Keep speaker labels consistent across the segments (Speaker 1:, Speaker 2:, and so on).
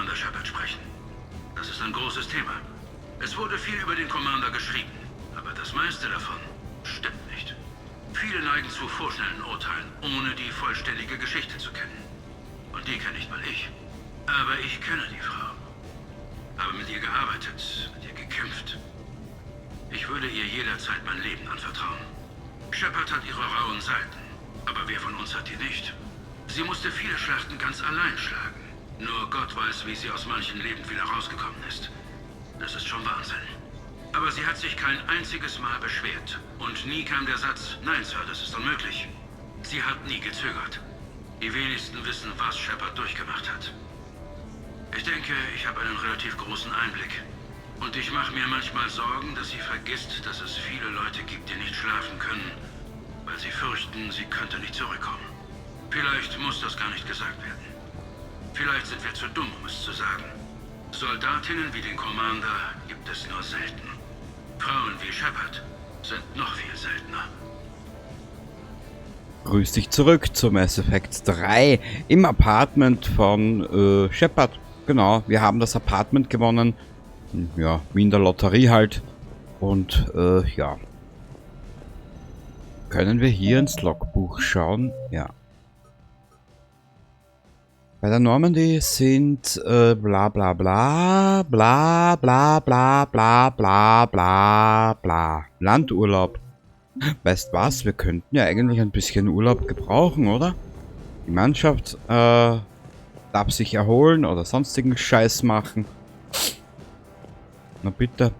Speaker 1: Commander Shepard sprechen. Das ist ein großes Thema. Es wurde viel über den Commander geschrieben, aber das meiste davon stimmt nicht. Viele neigen zu vorschnellen Urteilen, ohne die vollständige Geschichte zu kennen. Und die kenne nicht mal ich. Aber ich kenne die Frau. Habe mit ihr gearbeitet, mit ihr gekämpft. Ich würde ihr jederzeit mein Leben anvertrauen. Shepard hat ihre rauen Seiten, aber wer von uns hat die nicht? Sie musste viele Schlachten ganz allein schlagen. Nur Gott weiß, wie sie aus manchen Leben wieder rausgekommen ist. Das ist schon Wahnsinn. Aber sie hat sich kein einziges Mal beschwert. Und nie kam der Satz, nein, Sir, das ist unmöglich. Sie hat nie gezögert. Die wenigsten wissen, was Shepard durchgemacht hat. Ich denke, ich habe einen relativ großen Einblick. Und ich mache mir manchmal Sorgen, dass sie vergisst, dass es viele Leute gibt, die nicht schlafen können, weil sie fürchten, sie könnte nicht zurückkommen. Vielleicht muss das gar nicht gesagt werden. Vielleicht sind wir zu dumm, um es zu sagen. Soldatinnen wie den Commander gibt es nur selten. Frauen wie Shepard sind noch viel seltener.
Speaker 2: Grüß dich zurück zu Mass Effect 3 im Apartment von Shepard. Genau, wir haben das Apartment gewonnen. Ja, wie in der Lotterie halt. Und ja. Können wir hier ins Logbuch schauen? Ja. Bei der Normandy sind bla bla bla bla bla bla bla bla bla bla. Landurlaub. Weißt was? Wir könnten ja eigentlich ein bisschen Urlaub gebrauchen, oder? Die Mannschaft darf sich erholen oder sonstigen Scheiß machen. Na bitte.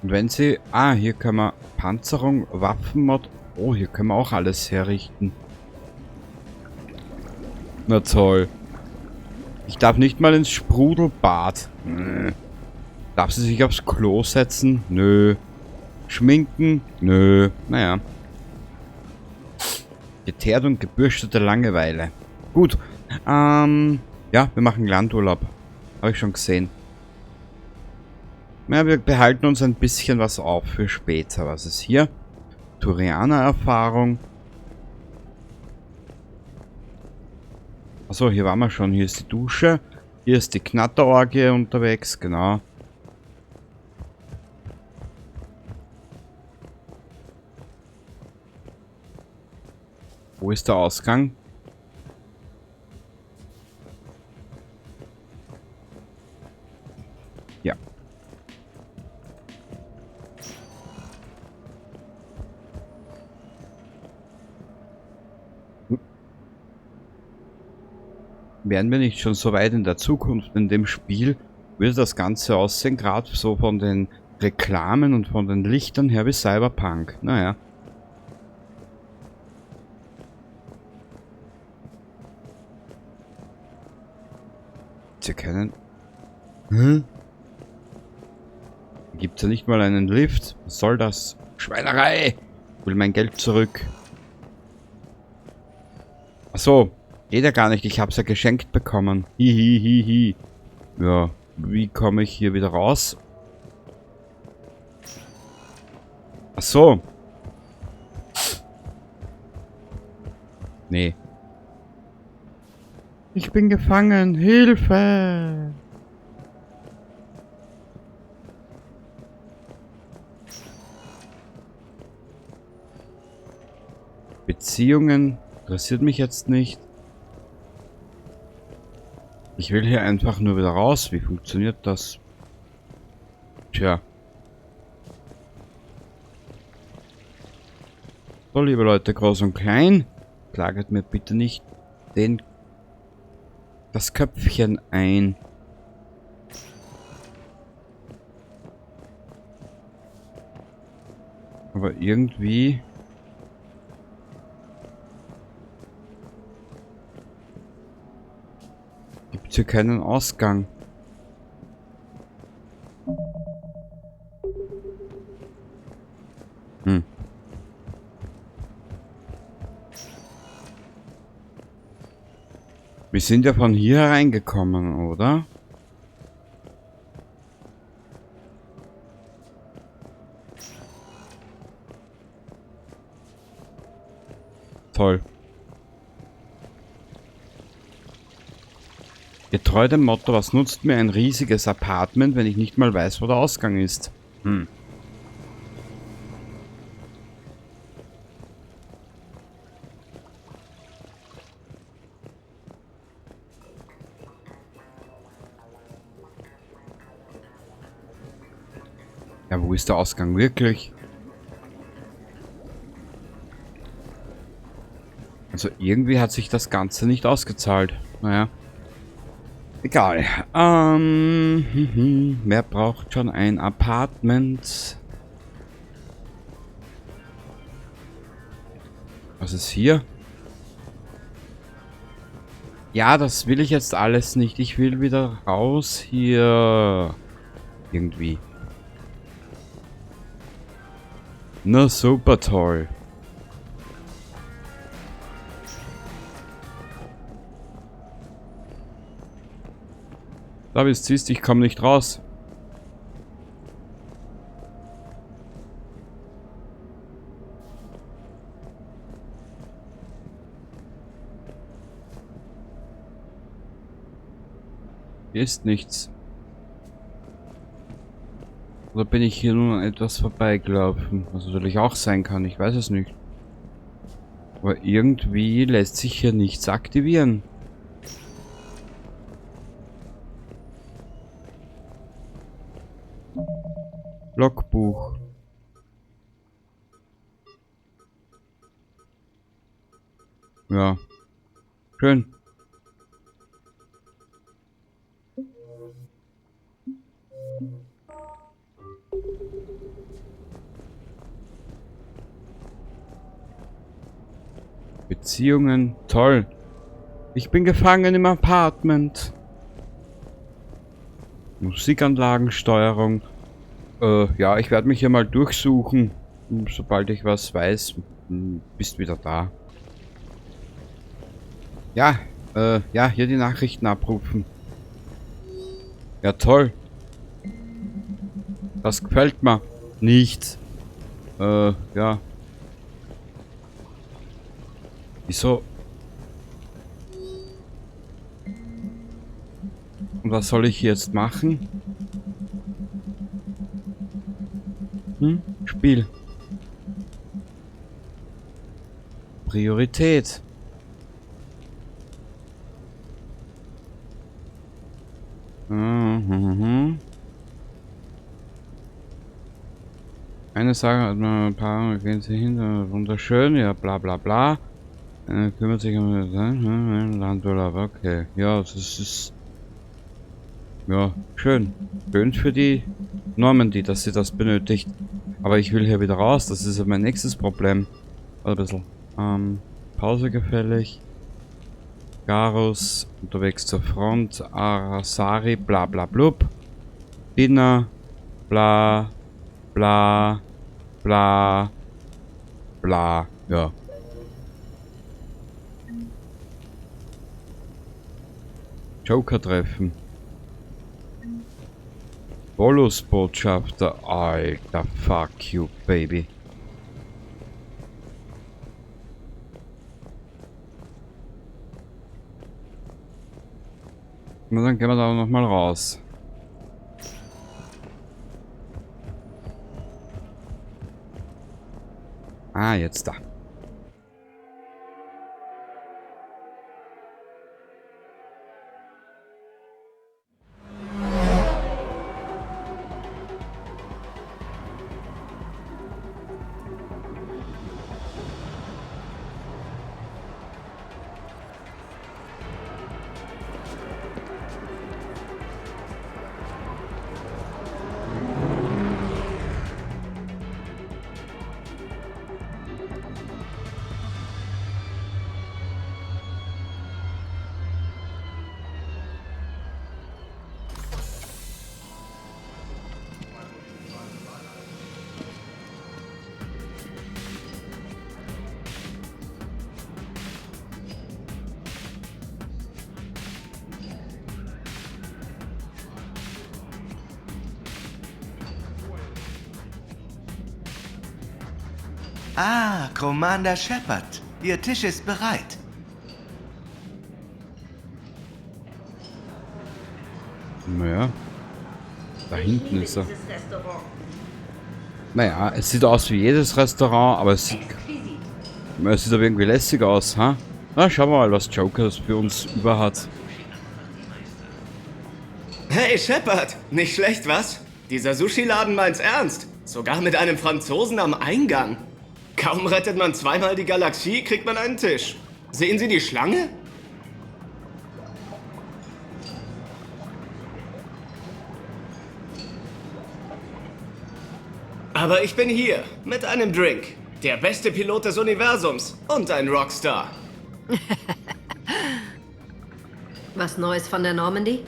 Speaker 2: Und wenn sie... Ah, hier können wir Panzerung, Waffenmod... Oh, hier können wir auch alles herrichten. Na toll. Ich darf nicht mal ins Sprudelbad. Nö. Darf sie sich aufs Klo setzen? Nö. Schminken? Nö. Naja. Geteert und gebürstete Langeweile. Gut. Ja, wir machen Landurlaub. Habe ich schon gesehen. Ja, wir behalten uns ein bisschen was auf für später. Was ist hier? Turianer-Erfahrung. Achso, hier waren wir schon. Hier ist die Dusche. Hier ist die Knatterorgie unterwegs, genau. Wo ist der Ausgang? Ja. Wären wir nicht schon so weit in der Zukunft in dem Spiel, würde das Ganze aussehen, gerade so von den Reklamen und von den Lichtern her wie Cyberpunk. Naja. Sie kennen... Hä? Gibt's ja nicht mal einen Lift? Was soll das? Schweinerei! Ich will mein Geld zurück. Ach so. Geht ja gar nicht, ich hab's ja geschenkt bekommen. Hihihihi. Ja, wie komme ich hier wieder raus? Ach so. Nee. Ich bin gefangen. Hilfe! Beziehungen interessiert mich jetzt nicht. Ich will hier einfach nur wieder raus. Wie funktioniert das? Tja. So, liebe Leute, groß und klein. Klaget mir bitte nicht das Köpfchen ein. Aber irgendwie... Gibt's hier keinen Ausgang. Hm. Wir sind ja von hier reingekommen, oder? Toll. Getreu dem Motto, was nutzt mir ein riesiges Apartment, wenn ich nicht mal weiß, wo der Ausgang ist? Hm. Ja, wo ist der Ausgang wirklich? Also irgendwie hat sich das Ganze nicht ausgezahlt. Naja. Egal. Wer braucht schon ein Apartment? Was ist hier? Ja, das will ich jetzt alles nicht. Ich will wieder raus hier. Irgendwie. Na super toll. Da bist du, siehst, ich komme nicht raus. Hier ist nichts. Oder bin ich hier nur an etwas vorbeigelaufen? Was natürlich auch sein kann, ich weiß es nicht. Aber irgendwie lässt sich hier nichts aktivieren. Logbuch. Ja. Schön. Beziehungen. Toll. Ich bin gefangen im Apartment. Musikanlagensteuerung. Ja, ich werde mich hier mal durchsuchen. Sobald ich was weiß, bist wieder da. Ja, ja, hier die Nachrichten abrufen. Ja, toll. Das gefällt mir nicht. Ja. Wieso? Und was soll ich jetzt machen? Hm? Spiel. Priorität. Mhm. Eine Sache hat man ein paar, gehen Sie hin, wunderschön, ja, bla bla bla. Kümmert sich um den Landurlaub, okay. Ja, das ist... Ja, schön. Schön für die Normandy, dass sie das benötigt. Aber ich will hier wieder raus, das ist ja mein nächstes Problem. Warte ein bisschen. Pause gefällig. Garrus, unterwegs zur Front. Arasari, bla bla blub. Dinner, bla bla bla bla. Ja. Joker treffen. Volus-Botschafter. Alter, fuck you, baby. Na, dann gehen wir da nochmal raus. Ah, jetzt da.
Speaker 3: Ah, Commander Shepard. Ihr Tisch ist bereit.
Speaker 2: Naja. Da hinten ist er. Naja, es sieht aus wie jedes Restaurant, aber es sieht aber irgendwie lässig aus, ha? Na, schauen wir mal, was Joker für uns über hat.
Speaker 3: Hey Shepard, nicht schlecht, was? Dieser Sushi-Laden meint's ernst. Sogar mit einem Franzosen am Eingang. Kaum rettet man zweimal die Galaxie, kriegt man einen Tisch. Sehen Sie die Schlange? Aber ich bin hier, mit einem Drink. Der beste Pilot des Universums und ein Rockstar.
Speaker 4: Was Neues von der Normandy?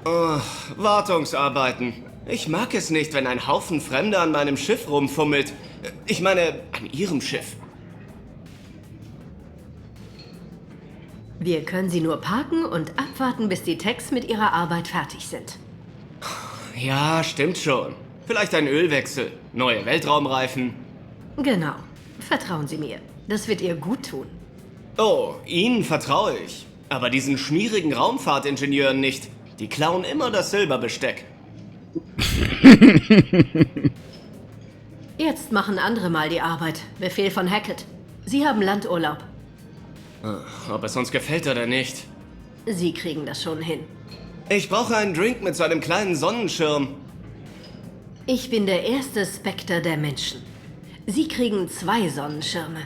Speaker 3: Oh, Wartungsarbeiten. Ich mag es nicht, wenn ein Haufen Fremder an meinem Schiff rumfummelt. Ich meine, an ihrem Schiff.
Speaker 4: Wir können sie nur parken und abwarten, bis die Techs mit ihrer Arbeit fertig sind.
Speaker 3: Ja, stimmt schon. Vielleicht ein Ölwechsel, neue Weltraumreifen.
Speaker 4: Genau. Vertrauen Sie mir. Das wird ihr gut tun.
Speaker 3: Oh, Ihnen vertraue ich. Aber diesen schmierigen Raumfahrtingenieuren nicht. Die klauen immer das Silberbesteck.
Speaker 4: Jetzt machen andere mal die Arbeit. Befehl von Hackett. Sie haben Landurlaub.
Speaker 3: Ob es uns gefällt oder nicht.
Speaker 4: Sie kriegen das schon hin.
Speaker 3: Ich brauche einen Drink mit so einem kleinen Sonnenschirm.
Speaker 4: Ich bin der erste Spectre der Menschen. Sie kriegen 2 Sonnenschirme.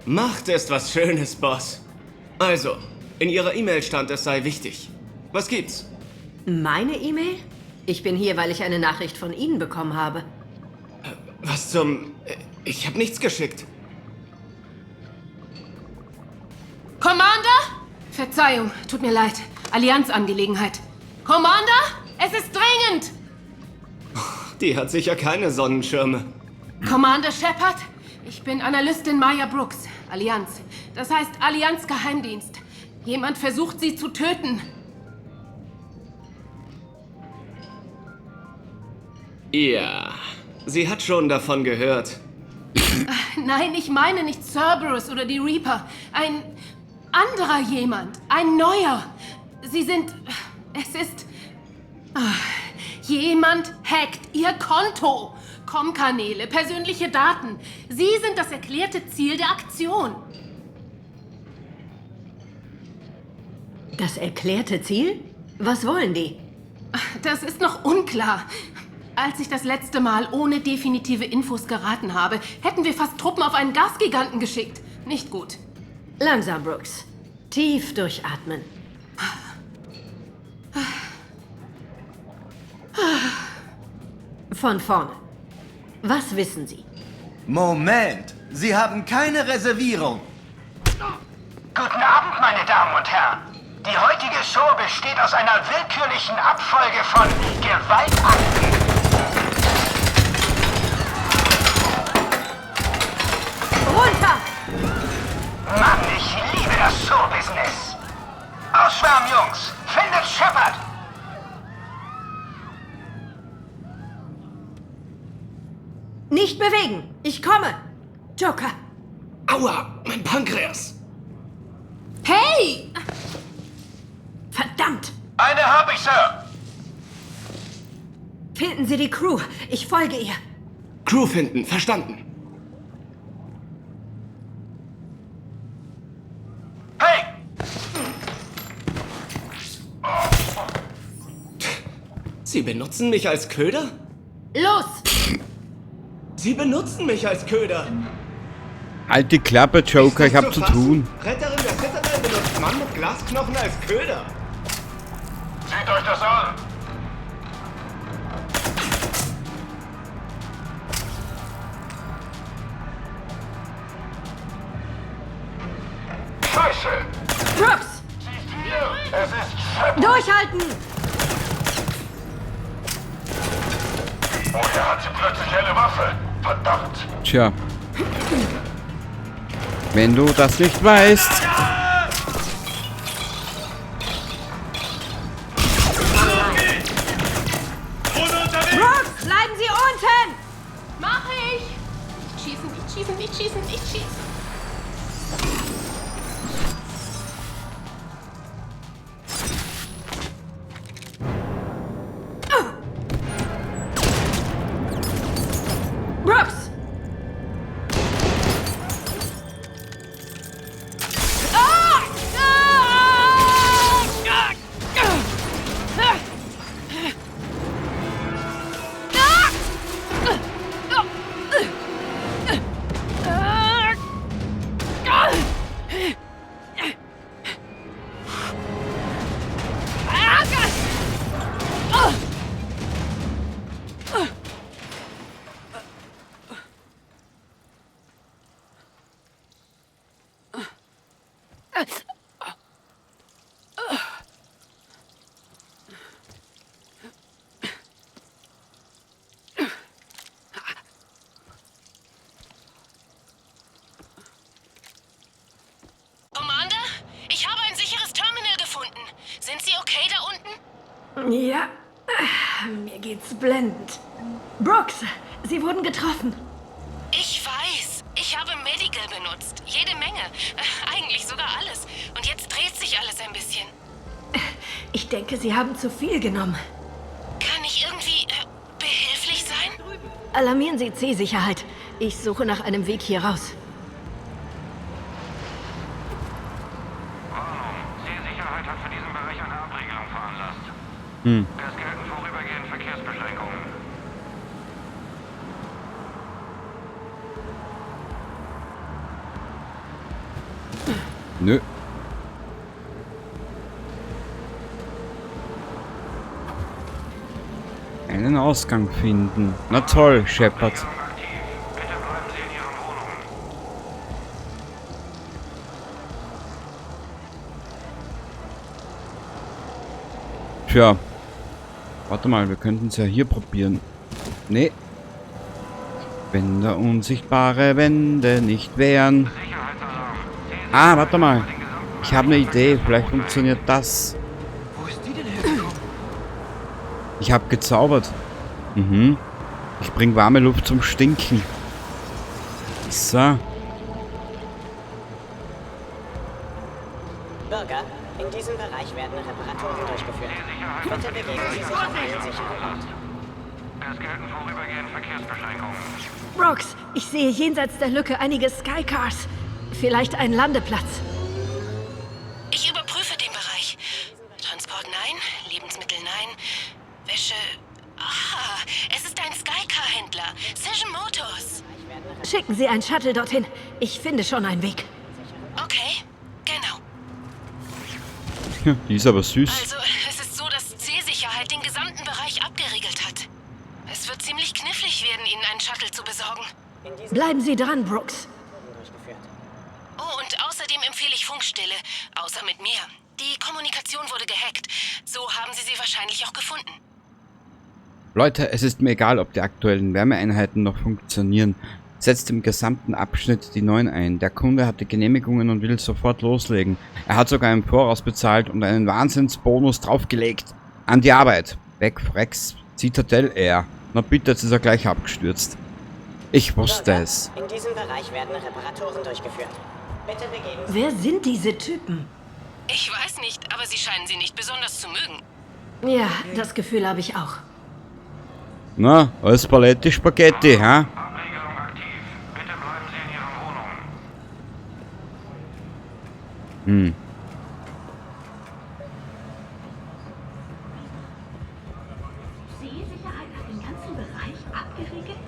Speaker 3: Macht ist was Schönes, Boss. Also, in Ihrer E-Mail stand, es sei wichtig. Was gibt's?
Speaker 4: Meine E-Mail? Ich bin hier, weil ich eine Nachricht von Ihnen bekommen habe.
Speaker 3: Was zum... Ich habe nichts geschickt.
Speaker 5: Commander? Verzeihung, tut mir leid. Allianzangelegenheit. Commander? Es ist dringend!
Speaker 3: Die hat sicher keine Sonnenschirme.
Speaker 5: Commander Shepard? Ich bin Analystin Maya Brooks, Allianz. Das heißt Allianz Geheimdienst. Jemand versucht, sie zu töten.
Speaker 3: Ja, sie hat schon davon gehört.
Speaker 5: Nein, ich meine nicht Cerberus oder die Reaper. Ein anderer jemand. Ein neuer. Sie sind... Es ist... Ach, jemand hackt ihr Konto. Com-Kanäle, persönliche Daten. Sie sind das erklärte Ziel der Aktion.
Speaker 4: Das erklärte Ziel? Was wollen die?
Speaker 5: Das ist noch unklar. Als ich das letzte Mal ohne definitive Infos geraten habe, hätten wir fast Truppen auf einen Gasgiganten geschickt. Nicht gut.
Speaker 4: Langsam, Brooks. Tief durchatmen. Von vorne. Was wissen Sie?
Speaker 3: Moment! Sie haben keine Reservierung.
Speaker 6: Guten Abend, meine Damen und Herren. Die heutige Show besteht aus einer willkürlichen Abfolge von Gewaltakten.
Speaker 4: Runter!
Speaker 6: Mann, ich liebe das Showbusiness. Ausschwärmen, Jungs! Findet Shepard!
Speaker 4: Nicht bewegen! Ich komme! Joker!
Speaker 3: Aua! Mein Pankreas!
Speaker 5: Hey!
Speaker 4: Verdammt!
Speaker 6: Eine hab ich, Sir!
Speaker 4: Finden Sie die Crew. Ich folge ihr.
Speaker 3: Crew finden, verstanden.
Speaker 6: Hey!
Speaker 3: Sie benutzen mich als Köder?
Speaker 4: Los!
Speaker 3: Sie benutzen mich als Köder!
Speaker 2: Halt die Klappe, Joker, ich hab zu tun.
Speaker 3: Retterin der Citadel benutzt Mann mit Glasknochen als Köder.
Speaker 6: Seht euch das an! Scheiße!
Speaker 4: Brooks!
Speaker 6: Sie ist hier! Es ist Shepard!
Speaker 4: Durchhalten!
Speaker 6: Woher hat sie plötzlich eine Waffe? Verdammt!
Speaker 2: Tja. Wenn du das nicht weißt.
Speaker 4: Brooks, bleiben Sie unten!
Speaker 5: Mach ich! Nicht schießen, nicht schießen, nicht schießen, nicht schießen.
Speaker 4: Ja, mir geht's blendend. Brooks, Sie wurden getroffen.
Speaker 5: Ich weiß. Ich habe Medical benutzt. Jede Menge. Eigentlich sogar alles. Und jetzt dreht sich alles ein bisschen.
Speaker 4: Ich denke, Sie haben zu viel genommen.
Speaker 5: Kann ich irgendwie behilflich sein?
Speaker 4: Alarmieren Sie C-Sicherheit. Ich suche nach einem Weg hier raus.
Speaker 1: Warnung. C-Sicherheit hat für diesen Bereich eine Abriegelung veranlasst. Es gelten vorübergehend Verkehrsbeschränkungen.
Speaker 2: Nö. Einen Ausgang finden. Na toll, Shepard.
Speaker 1: Bitte bleiben Sie in Ihren Wohnungen.
Speaker 2: Tja. Warte mal, wir könnten es ja hier probieren. Nee. Wenn da unsichtbare Wände nicht wären. Ah, warte mal. Ich habe eine Idee. Vielleicht funktioniert das.
Speaker 6: Wo ist die denn hergekommen?
Speaker 2: Ich habe gezaubert. Mhm. Ich bring warme Luft zum Stinken. So.
Speaker 7: Bürger, in diesem Bereich werden Reparaturen durchgeführt. Bitte bewegen Sie sich an einen sicheren Ort.
Speaker 1: Es gelten vorübergehend Verkehrsbeschränkungen.
Speaker 4: Brooks, ich sehe jenseits der Lücke einige Skycars. Vielleicht einen Landeplatz.
Speaker 5: Ich überprüfe den Bereich. Transport nein, Lebensmittel nein, Wäsche. Ah, es ist ein Skycar-Händler. Session Motors.
Speaker 4: Schicken Sie ein Shuttle dorthin. Ich finde schon einen Weg.
Speaker 5: Okay, genau.
Speaker 2: Ja, die ist aber süß.
Speaker 5: Also, es ist so, dass C-Sicherheit den gesamten Bereich abgeriegelt hat. Es wird ziemlich knifflig werden, Ihnen einen Shuttle zu besorgen.
Speaker 4: Bleiben Sie dran, Brooks.
Speaker 5: Oh, und außerdem empfehle ich Funkstille. Außer mit mir. Die Kommunikation wurde gehackt. So haben Sie sie wahrscheinlich auch gefunden.
Speaker 2: Leute, es ist mir egal, ob die aktuellen Wärmeeinheiten noch funktionieren. Setzt im gesamten Abschnitt die neuen ein. Der Kunde hat die Genehmigungen und will sofort loslegen. Er hat sogar im Voraus bezahlt und einen Wahnsinnsbonus draufgelegt. An die Arbeit. Weg, Rex, Citadel Air. Na bitte, jetzt ist er gleich abgestürzt. Ich wusste
Speaker 7: Bürger,
Speaker 2: es.
Speaker 7: in diesem Bereich werden Reparaturen durchgeführt. Bitte begeben Sie
Speaker 4: Wer sind diese Typen?
Speaker 5: Ich weiß nicht, aber sie scheinen sie nicht besonders zu mögen.
Speaker 4: Ja, das Gefühl habe ich auch.
Speaker 2: Na, alles Paletti Spaghetti, ha?
Speaker 1: Abriegelung aktiv. Bitte bleiben Sie in Ihren Wohnungen.
Speaker 4: C-Sicherheit hat den ganzen Bereich abgeriegelt?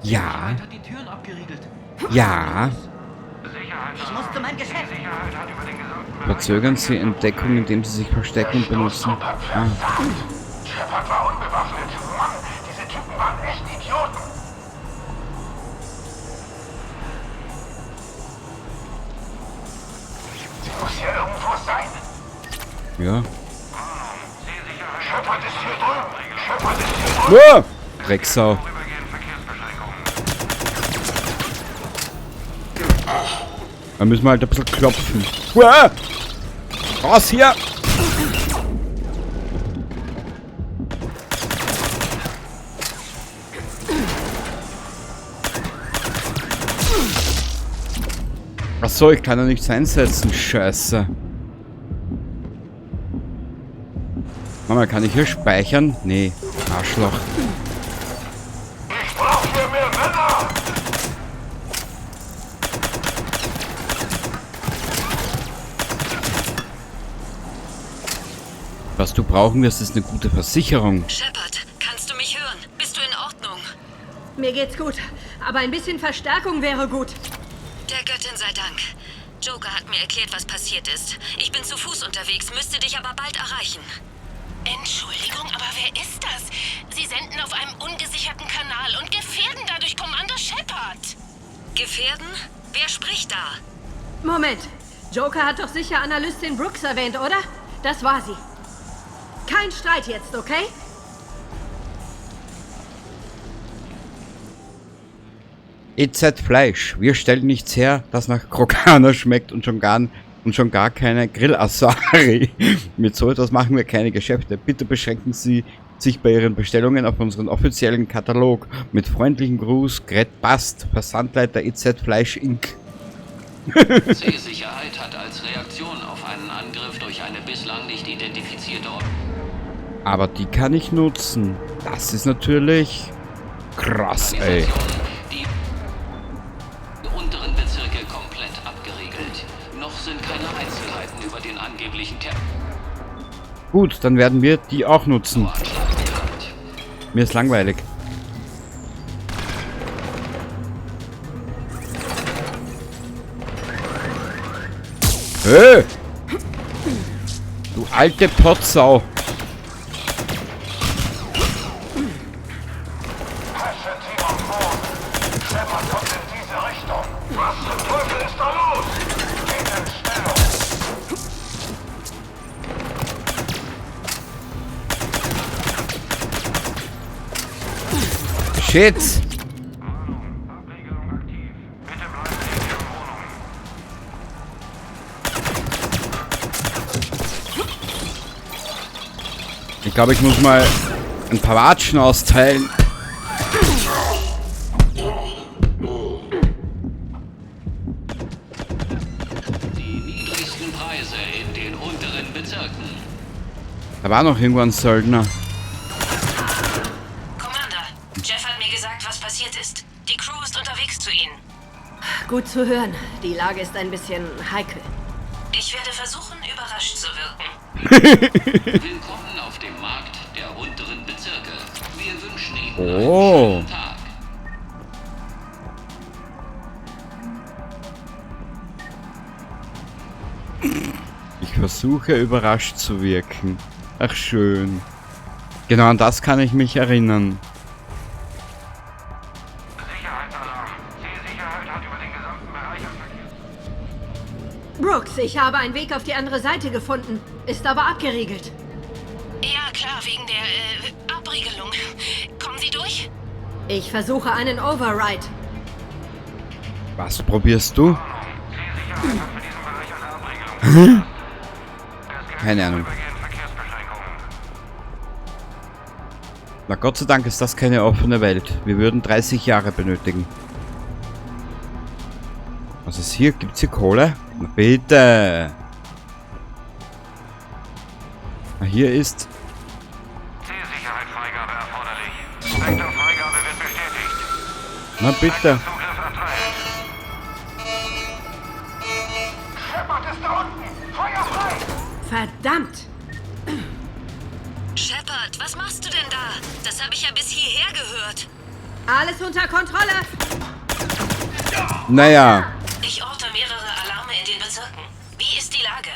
Speaker 2: Ja,
Speaker 6: Hat die Türen abgeriegelt.
Speaker 2: ja.
Speaker 6: Ich muss zu meinem Geschäft.
Speaker 2: Verzögern Sie Entdeckung, indem Sie sich verstecken und benutzen. Ah.
Speaker 6: Shepard war unbewaffnet. Mann, diese Typen waren echt Idioten. Sie muss hier irgendwo sein.
Speaker 2: Ja.
Speaker 6: Shepard ist hier drüben. Shepard ist hier drüben.
Speaker 2: Ah! Drecksau. Da müssen wir halt ein bisschen klopfen. Uah! Raus hier! Ach so, ich kann ja nichts einsetzen. Scheiße. Mama, kann ich hier speichern? Nee, Arschloch.
Speaker 6: Ich brauche hier mehr Männer.
Speaker 2: Was du brauchen wirst, ist eine gute Versicherung.
Speaker 8: Shepard, kannst du mich hören? Bist du in Ordnung?
Speaker 4: Mir geht's gut, aber ein bisschen Verstärkung wäre gut.
Speaker 8: Der Göttin sei Dank. Joker hat mir erklärt, was passiert ist. Ich bin zu Fuß unterwegs, müsste dich aber bald erreichen.
Speaker 5: Entschuldigung, aber wer ist das? Sie senden auf einem ungesicherten Kanal und gefährden dadurch Commander Shepard.
Speaker 8: Gefährden? Wer spricht da?
Speaker 4: Moment, Joker hat doch sicher Analystin Brooks erwähnt, oder? Das war sie. Kein Streit jetzt, okay?
Speaker 2: EZ Fleisch. Wir stellen nichts her, das nach Krokaner schmeckt und schon Und schon gar keine Grill-Asari. Mit so etwas machen wir keine Geschäfte. Bitte beschränken Sie sich bei Ihren Bestellungen auf unseren offiziellen Katalog. Mit freundlichen Gruß, Gret Bast, Versandleiter EZ Fleisch Inc.
Speaker 9: C-Sicherheit hat als Reaktion auf einen Angriff durch eine bislang nicht identifizierte
Speaker 2: Aber die kann ich nutzen. Das ist natürlich krass, ey.
Speaker 9: Die unteren Bezirke komplett abgeriegelt. Noch sind keine Einzelheiten über den angeblichen Terror.
Speaker 2: Gut, dann werden wir die auch nutzen. Mir ist langweilig. Hey! Du alte Potsau! Shit! Ich glaube, ich muss mal ein paar Watschen austeilen.
Speaker 9: Die niedrigsten Preise in den unteren Bezirken.
Speaker 2: Da war noch irgendwo ein Söldner.
Speaker 8: Commander, Jeff hat mir gesagt, was passiert ist. Die Crew ist unterwegs zu Ihnen.
Speaker 4: Gut zu hören. Die Lage ist ein bisschen heikel.
Speaker 8: Ich werde versuchen, überrascht zu wirken.
Speaker 9: Willkommen auf dem Markt der unteren Bezirke. Wir wünschen Ihnen
Speaker 2: Oh.
Speaker 9: einen schönen Tag.
Speaker 2: Ich versuche, überrascht zu wirken. Ach, schön. Genau an das kann ich mich erinnern.
Speaker 4: Brooks, ich habe einen Weg auf die andere Seite gefunden. Ist aber abgeriegelt.
Speaker 8: Ja, klar, wegen der Abriegelung. Kommen Sie durch?
Speaker 4: Ich versuche einen Override.
Speaker 2: Was probierst du? Keine Ahnung. Na Gott sei Dank ist das keine offene Welt. Wir würden 30 Jahre benötigen. Was ist hier? Gibt's hier Kohle? Na bitte! Na, hier ist...
Speaker 1: C-Sicherheit-Freigabe erforderlich. Vektorfreigabe wird bestätigt.
Speaker 2: Na bitte.
Speaker 1: Zugriff erteilt.
Speaker 6: Shepard ist da unten! Feuer frei!
Speaker 4: Verdammt!
Speaker 8: Shepard, was machst du denn da? Das habe ich ja bis hierher gehört.
Speaker 4: Alles unter Kontrolle!
Speaker 2: Naja.
Speaker 8: Ich orte mehrere Alarme in den Bezirken. Wie ist die Lage?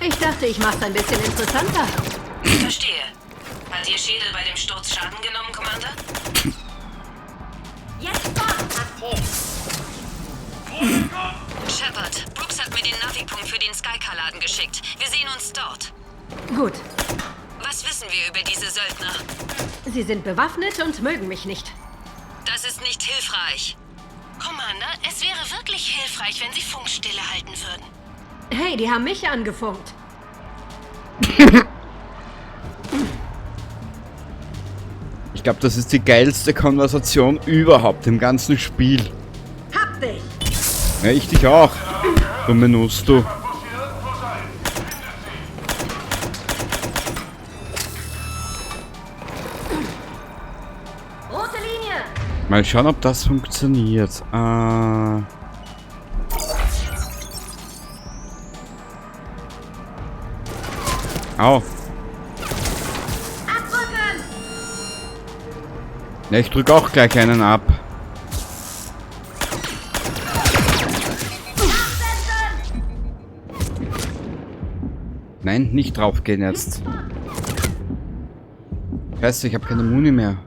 Speaker 4: Ich dachte, ich mach's ein bisschen interessanter.
Speaker 8: Verstehe. Hat Ihr Schädel bei dem Sturz Schaden genommen, Commander?
Speaker 7: Jetzt fort,
Speaker 8: Shepard, Brooks hat mir den Navi-Punkt für den Skycar-Laden geschickt. Wir sehen uns dort.
Speaker 4: Gut.
Speaker 8: Was wissen wir über diese Söldner?
Speaker 4: Sie sind bewaffnet und mögen mich nicht.
Speaker 8: Das ist nicht hilfreich. Commander, es wäre wirklich hilfreich, wenn Sie Funkstille halten würden.
Speaker 4: Hey, die haben mich angefunkt.
Speaker 2: Ich glaube, das ist die geilste Konversation überhaupt im ganzen Spiel.
Speaker 4: Hab dich!
Speaker 2: Ja, ich dich auch. Dumme Nuss, du.
Speaker 4: Rote Linie!
Speaker 2: Mal schauen, ob das funktioniert. Au.
Speaker 4: Abrücken!
Speaker 2: Ja, ich drück auch gleich einen ab. Nein, nicht draufgehen jetzt. Scheiße, ich hab keine Muni mehr.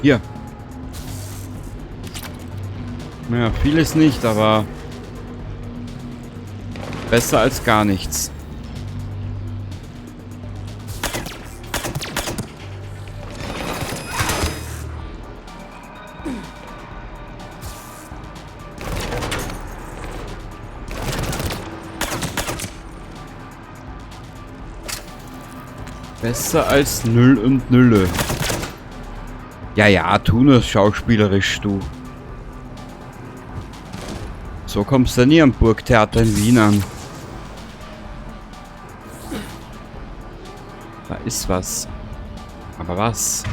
Speaker 2: Hier. Naja, vieles nicht, aber besser als gar nichts. Besser als 0 und 0. Ja, ja, tu nur schauspielerisch, du. So kommst du nie am Burgtheater in Wien an. Da ist was. Aber was?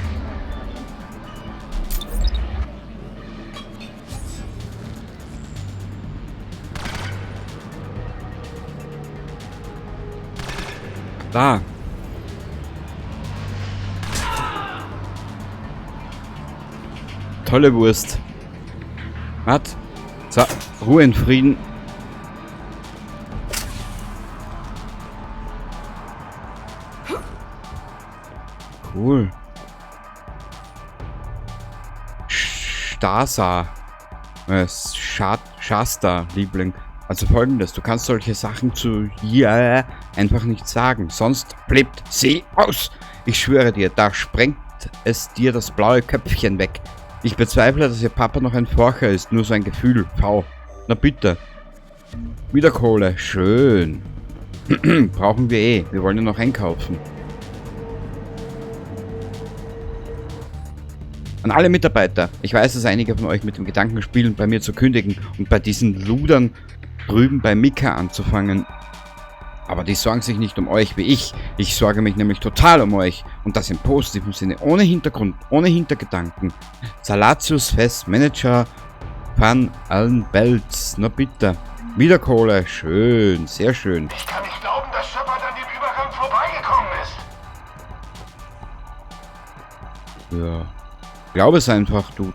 Speaker 2: Da. Tolle Wurst. Was? So, Ruhe in Frieden. Cool. Stasa. Shasta, Liebling. Also folgendes, du kannst solche Sachen zu ihr einfach nicht sagen, sonst flippt sie aus. Ich schwöre dir, da sprengt es dir das blaue Köpfchen weg. Ich bezweifle, dass ihr Papa noch ein Forscher ist, nur so ein Gefühl. V. Na bitte. Wieder Kohle. Schön. Brauchen wir eh. Wir wollen ja noch einkaufen. An alle Mitarbeiter. Ich weiß, dass einige von euch mit dem Gedanken spielen, bei mir zu kündigen und bei diesen Ludern drüben bei Mika anzufangen. Aber die sorgen sich nicht um euch wie ich. Ich sorge mich nämlich total um euch. Und das im positiven Sinne. Ohne Hintergrund, ohne Hintergedanken. Salatius Fest, Manager van allen Belts. Na bitte. Wieder Kohle. Schön, sehr schön.
Speaker 6: Ich kann nicht glauben, dass Shepard an dem Übergang vorbeigekommen ist.
Speaker 2: Ja. Glaub es einfach, du.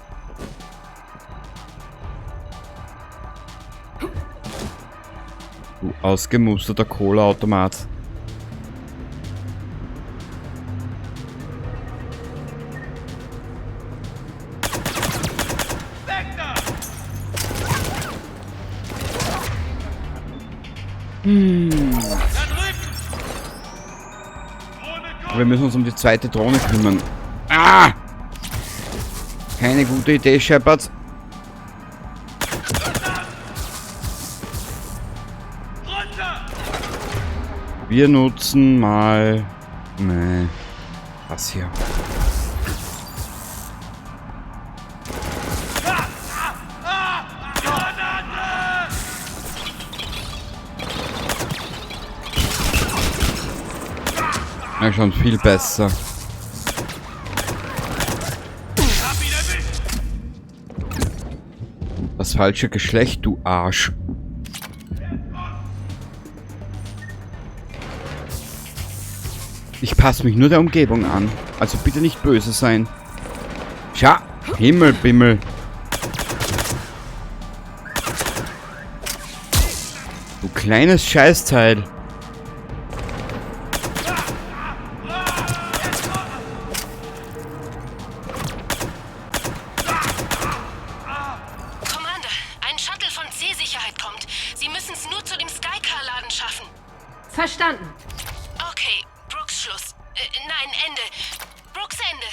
Speaker 2: Du ausgemusterter Cola-Automat. Wir müssen uns um die zweite Drohne kümmern. Ah! Keine gute Idee, Shepard. Wir nutzen mal... Nee. Das hier. Ja, schon viel besser. Das falsche Geschlecht, du Arsch. Ich passe mich nur der Umgebung an. Also bitte nicht böse sein. Tja, Himmelbimmel. Du kleines Scheißteil.
Speaker 5: Commander, ein Shuttle von C-Sicherheit kommt. Sie müssen es nur zu dem Skycar-Laden schaffen.
Speaker 4: Verstanden.
Speaker 5: Okay, Brooks Schluss. Nein, Ende. Brooks Ende.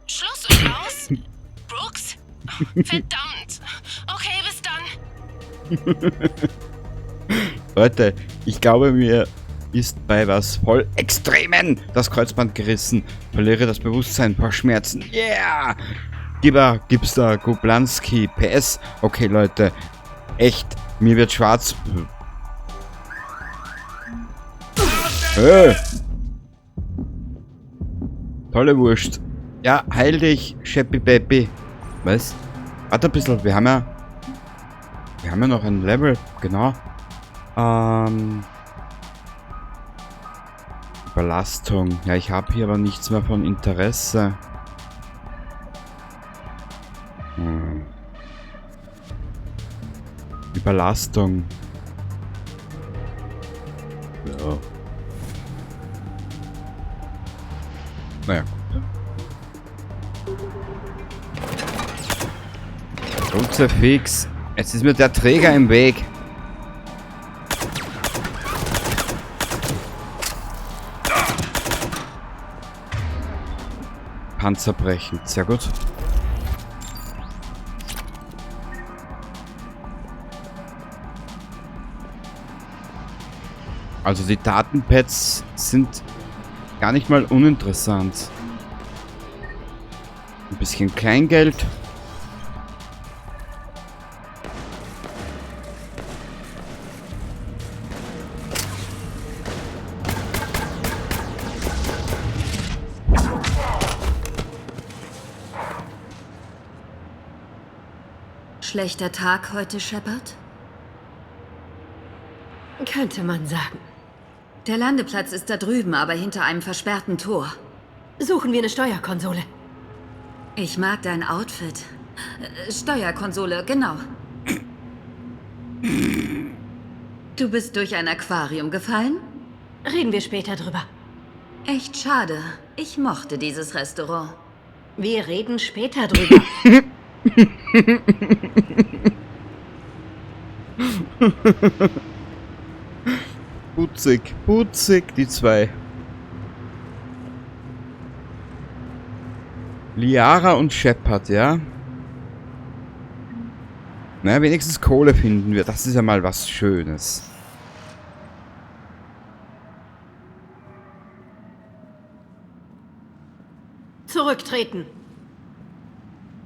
Speaker 5: Schluss und aus? Brooks? Verdammt. Okay, bis dann.
Speaker 2: Leute, ich glaube, mir ist bei was voll Extremen das Kreuzband gerissen. Verliere das Bewusstsein vor Schmerzen. Yeah! Gibber, Gibster, Gublanski, PS. Okay, Leute. Echt, mir wird schwarz. Tolle Wurst. Ja, heil dich, Sheppy Peppy. Was? Warte ein bisschen, wir haben ja noch ein Level, genau. Überlastung. Ja, ich habe hier aber nichts mehr von Interesse. Überlastung. Ja. Naja, gut. Kruzifix. Jetzt ist mir der Träger im Weg. Panzer brechen. Sehr gut. Also die Datenpads sind Gar nicht mal uninteressant. Ein bisschen Kleingeld.
Speaker 8: Schlechter Tag heute, Shepard?
Speaker 4: Könnte man sagen.
Speaker 8: Der Landeplatz ist da drüben, aber hinter einem versperrten Tor.
Speaker 4: Suchen wir eine Steuerkonsole.
Speaker 8: Ich mag dein Outfit. Steuerkonsole, genau. Du bist durch ein Aquarium gefallen?
Speaker 4: Reden wir später drüber.
Speaker 8: Echt schade. Ich mochte dieses Restaurant.
Speaker 4: Wir reden später drüber.
Speaker 2: Putzig, putzig, die zwei. Liara und Shepard, ja? Na, wenigstens Kohle finden wir. Das ist ja mal was Schönes.
Speaker 4: Zurücktreten.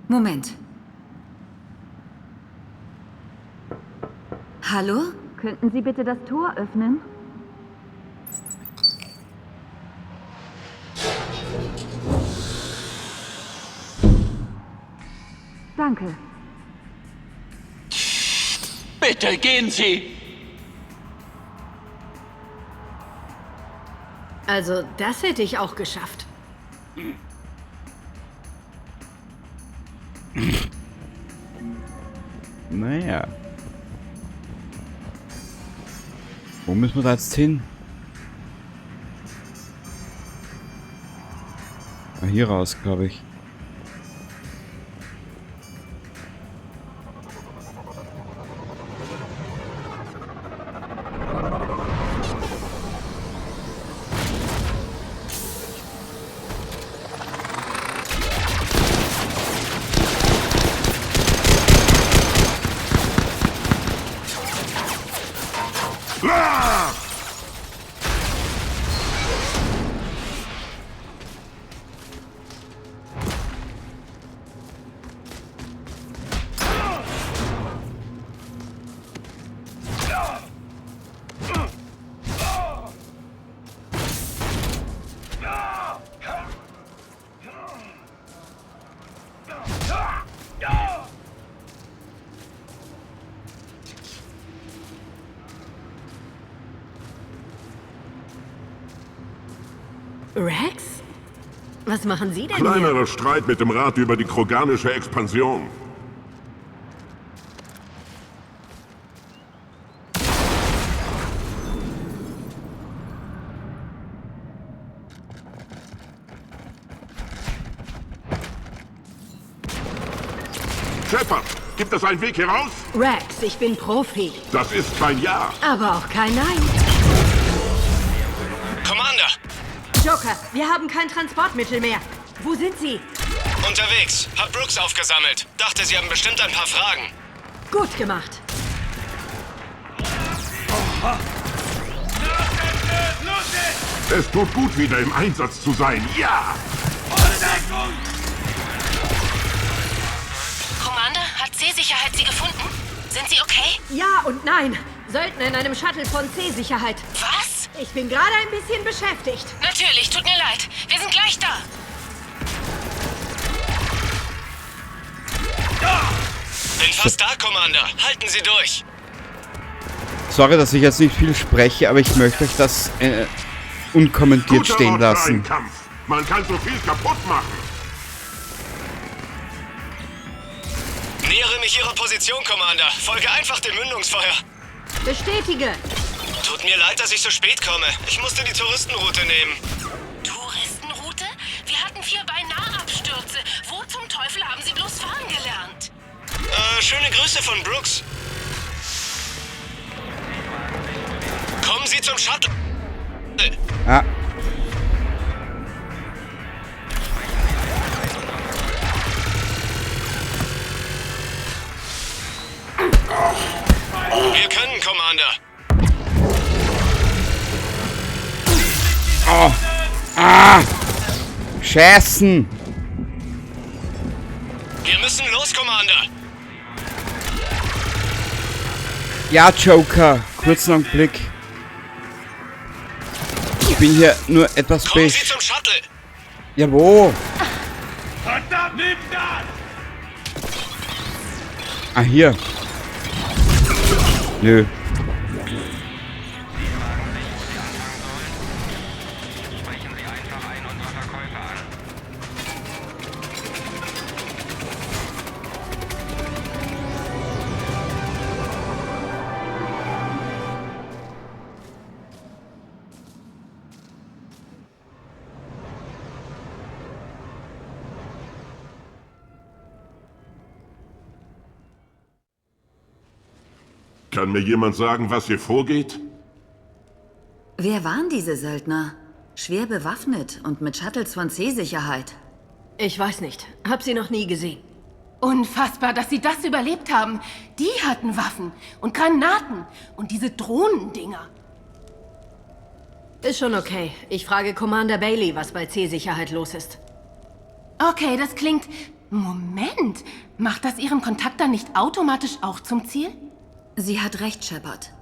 Speaker 8: Moment. Hallo? Könnten Sie bitte das Tor öffnen? Danke.
Speaker 9: Bitte gehen Sie!
Speaker 4: Also, das hätte ich auch geschafft.
Speaker 2: Naja. Wo müssen wir da jetzt hin? Ah, hier raus, glaube ich.
Speaker 4: Rex? Was machen Sie denn hier?
Speaker 10: Kleinerer Streit mit dem Rat über die kroganische Expansion. Shepard, gibt es einen Weg heraus?
Speaker 4: Rex, ich bin Profi.
Speaker 10: Das ist kein Ja.
Speaker 4: Aber auch kein Nein.
Speaker 3: Commander!
Speaker 4: Joker, wir haben kein Transportmittel mehr. Wo sind Sie?
Speaker 3: Unterwegs. Hab Brooks aufgesammelt. Dachte, Sie haben bestimmt ein paar Fragen.
Speaker 4: Gut gemacht.
Speaker 10: Es tut gut, wieder im Einsatz zu sein. Ja!
Speaker 5: Commander, hat C-Sicherheit Sie gefunden? Sind Sie okay?
Speaker 4: Ja und nein. Söldner in einem Shuttle von C-Sicherheit.
Speaker 5: Was?
Speaker 4: Ich bin gerade ein bisschen beschäftigt.
Speaker 5: Natürlich, tut mir leid. Wir sind gleich da.
Speaker 3: Bin fast da, Commander. Halten Sie durch.
Speaker 2: Sorry, dass ich jetzt nicht viel spreche, aber ich möchte euch das unkommentiert
Speaker 10: Guter
Speaker 2: stehen
Speaker 10: Ort für
Speaker 2: lassen.
Speaker 10: einen Kampf. Man kann so viel kaputt machen.
Speaker 3: Nähere mich Ihrer Position, Commander. Folge einfach dem Mündungsfeuer.
Speaker 4: Bestätige.
Speaker 3: Tut mir leid, dass ich so spät komme. Ich musste die Touristenroute nehmen.
Speaker 5: Touristenroute? Wir hatten 4 Beinahe-Abstürze. Wo zum Teufel haben Sie bloß fahren gelernt?
Speaker 3: Schöne Grüße von Brooks. Kommen Sie zum Shuttle.
Speaker 2: Ah.
Speaker 3: Wir können, Commander.
Speaker 2: Oh. Ah! Scheißen!
Speaker 3: Wir müssen los, Commander!
Speaker 2: Ja, Joker. Kurzen Augenblick. Ich bin hier nur etwas
Speaker 3: Kommen Sie zum Shuttle!
Speaker 2: Ja, wo?
Speaker 10: Verdammt, nimm das!
Speaker 2: Ah, hier. Nö.
Speaker 10: Kann mir jemand sagen, was hier vorgeht?
Speaker 8: Wer waren diese Söldner? Schwer bewaffnet und mit Shuttles von C-Sicherheit.
Speaker 4: Ich weiß nicht. Hab sie noch nie gesehen.
Speaker 5: Unfassbar, dass sie das überlebt haben. Die hatten Waffen und Granaten und diese Drohnendinger.
Speaker 4: Ist schon okay. Ich frage Commander Bailey, was bei C-Sicherheit los ist.
Speaker 5: Okay, das klingt... Moment! Macht das Ihren Kontakt dann nicht automatisch auch zum Ziel?
Speaker 8: Sie hat recht, Shepard.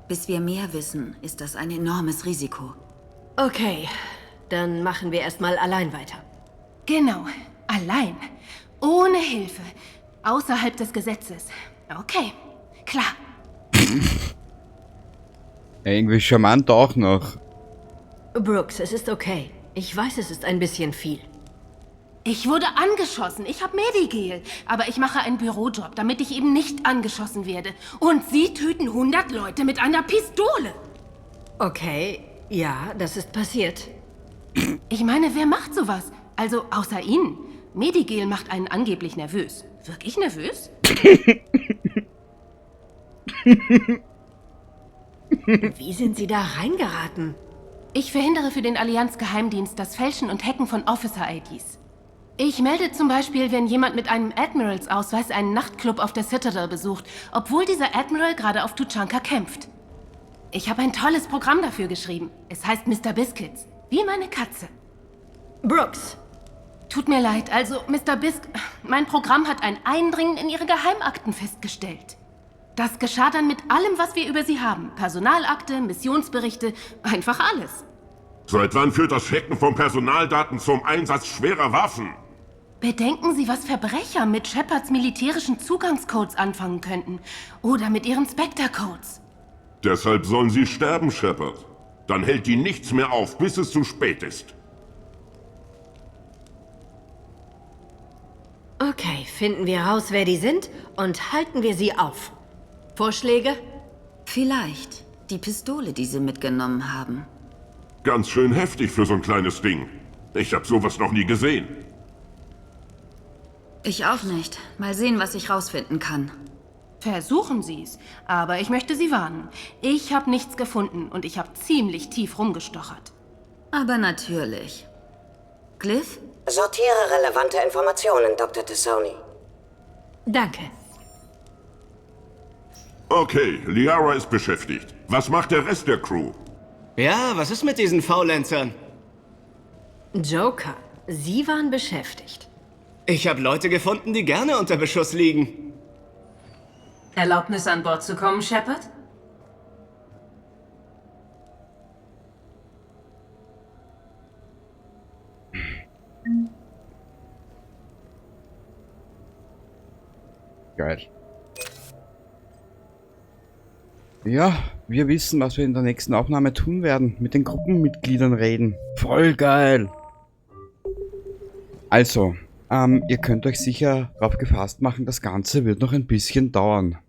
Speaker 8: Bis wir mehr wissen, ist das ein enormes Risiko.
Speaker 4: Okay, dann machen wir erstmal allein weiter.
Speaker 5: Genau, allein. Ohne Hilfe. Außerhalb des Gesetzes. Okay, klar.
Speaker 2: Ja, irgendwie charmant auch noch.
Speaker 4: Brooks, es ist okay. Ich weiß, es ist ein bisschen viel.
Speaker 5: Ich wurde angeschossen. Ich habe Medigel. Aber ich mache einen Bürojob, damit ich eben nicht angeschossen werde. Und Sie töten 100 Leute mit einer Pistole.
Speaker 4: Okay, ja, das ist passiert.
Speaker 5: Ich meine, wer macht sowas? Also außer Ihnen. Medigel macht einen angeblich nervös. Wirk ich nervös?
Speaker 4: Wie sind Sie da reingeraten?
Speaker 5: Ich verhindere für den Allianz-Geheimdienst das Fälschen und Hacken von Officer-IDs. Ich melde zum Beispiel, wenn jemand mit einem Admirals-Ausweis einen Nachtclub auf der Citadel besucht, obwohl dieser Admiral gerade auf Tuchanka kämpft. Ich habe ein tolles Programm dafür geschrieben. Es heißt Mr. Biscuits. Wie meine Katze.
Speaker 4: Brooks!
Speaker 5: Tut mir leid, also Mr. Bisk... Mein Programm hat ein Eindringen in Ihre Geheimakten festgestellt. Das geschah dann mit allem, was wir über Sie haben. Personalakte, Missionsberichte, einfach alles.
Speaker 10: Seit wann führt das Hacken von Personaldaten zum Einsatz schwerer Waffen?
Speaker 5: Bedenken Sie, was Verbrecher mit Shepards militärischen Zugangscodes anfangen könnten. Oder mit ihren Spectre-Codes.
Speaker 10: Deshalb sollen sie sterben, Shepard. Dann hält die nichts mehr auf, bis es zu spät ist.
Speaker 4: Okay, finden wir raus, wer die sind und halten wir sie auf. Vorschläge?
Speaker 8: Vielleicht die Pistole, die sie mitgenommen haben.
Speaker 10: Ganz schön heftig für so ein kleines Ding. Ich habe sowas noch nie gesehen.
Speaker 8: Ich auch nicht. Mal sehen, was ich rausfinden kann.
Speaker 5: Versuchen Sie es. Aber ich möchte Sie warnen. Ich habe nichts gefunden und ich habe ziemlich tief rumgestochert.
Speaker 8: Aber natürlich. Glyph?
Speaker 7: Sortiere relevante Informationen, Dr. T'Soni.
Speaker 4: Danke.
Speaker 10: Okay, Liara ist beschäftigt. Was macht der Rest der Crew?
Speaker 3: Ja, was ist mit diesen Faulenzern?
Speaker 4: Joker, Sie waren beschäftigt.
Speaker 3: Ich habe Leute gefunden, die gerne unter Beschuss liegen.
Speaker 11: Erlaubnis an Bord zu kommen, Shepard?
Speaker 2: Geil. Ja, wir wissen, was wir in der nächsten Aufnahme tun werden. Mit den Gruppenmitgliedern reden. Voll geil. Also, ihr könnt euch sicher darauf gefasst machen, das Ganze wird noch ein bisschen dauern.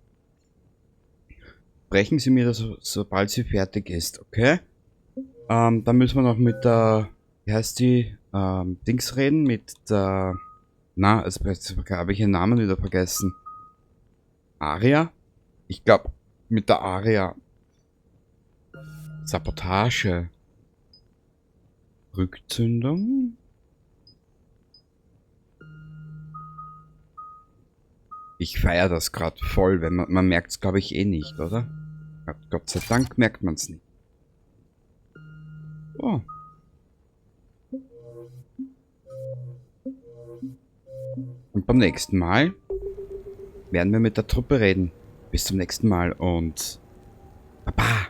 Speaker 2: Sprechen Sie mir das, sobald sie fertig ist, okay? Dann müssen wir noch mit der, wie heißt die, Dings reden, mit der, na, jetzt habe ich ihren Namen wieder vergessen. Aria? Ich glaub, mit der Aria. Sabotage. Rückzündung? Ich feiere das grad voll, wenn man merkt's, glaub ich, eh nicht, oder? Gott sei Dank merkt man's nicht. Oh. Beim nächsten Mal werden wir mit der Truppe reden. Bis zum nächsten Mal und Baba!